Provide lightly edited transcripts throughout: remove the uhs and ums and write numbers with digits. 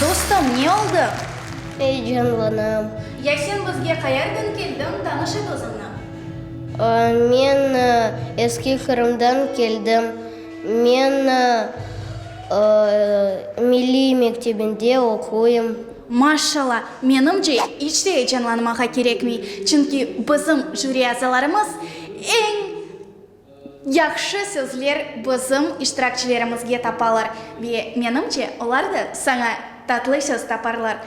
Dostum, ne oldı? Eyecanlanam. Ya sen bizge qayerden keldiñ, tanış et özüñni. Men Eski Qırımdan keldim. Men milliy mektebinde oquyım. Maşşalla, menimce, iç de eyecanlanmağa kerekmey, çünki bizim jüri azalarımız eñ Yahşı sözler bizim iştirakçilerimizge tapalar ve, menimce, olar da saña tatlı söz taparlar.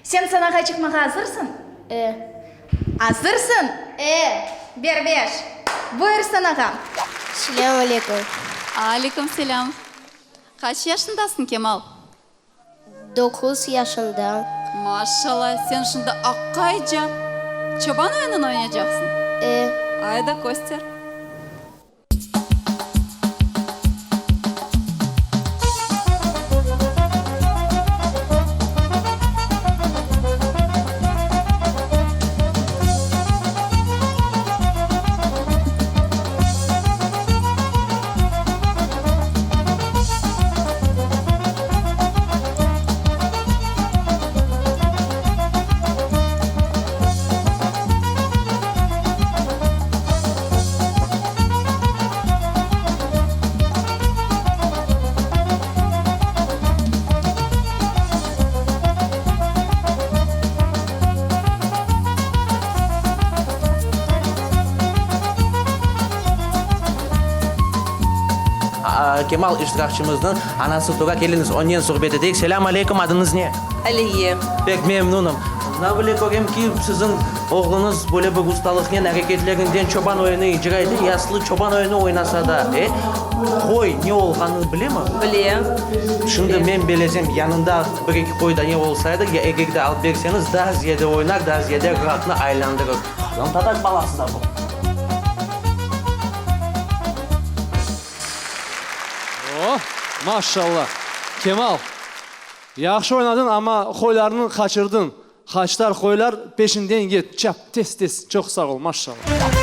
Sen sanağa çıqmağa azırsıñ? E. Azırsıñ? E. Ber beş. Buyur sanağa. Selâm aleyküm. Aleyküm selâm. Qaç yaşındasıñ, Kemal? Doquz yaşındam. Maşallah, sen şimdi aqayca çoban oyunını oynaycaqsıñ? E. Ayda, köster. Kemal iştirakçımıznıñ anası tura, keliñiz, onen suhbet eteyik. Selâm aleyküm, adıñız ne? Aliye. Pek memnunım. Mına böyle körem ki, siziñ oğluñız böyle bir ustalıqnen areketlerinden çoban oyunı icra ete, yaslı çoban oyunı oynasa da, e? Qoy ne olğanını bilemi? Bile. Şimdi men belesem, yanında bir-eki qoy da ne olsaydı, ya eger de alıp berseñiz, daa ziyade oynar, daa ziyade ratnı aylandırır. Qırımtatar balası da bu. Oh, maşallah! Kemal, yahşı oynadıñ, amma qoylarnı qaçırdıñ. Qaçtar qoylar, peşinden yet, çap, tez-tez. Çoq sağ ol, maşallah!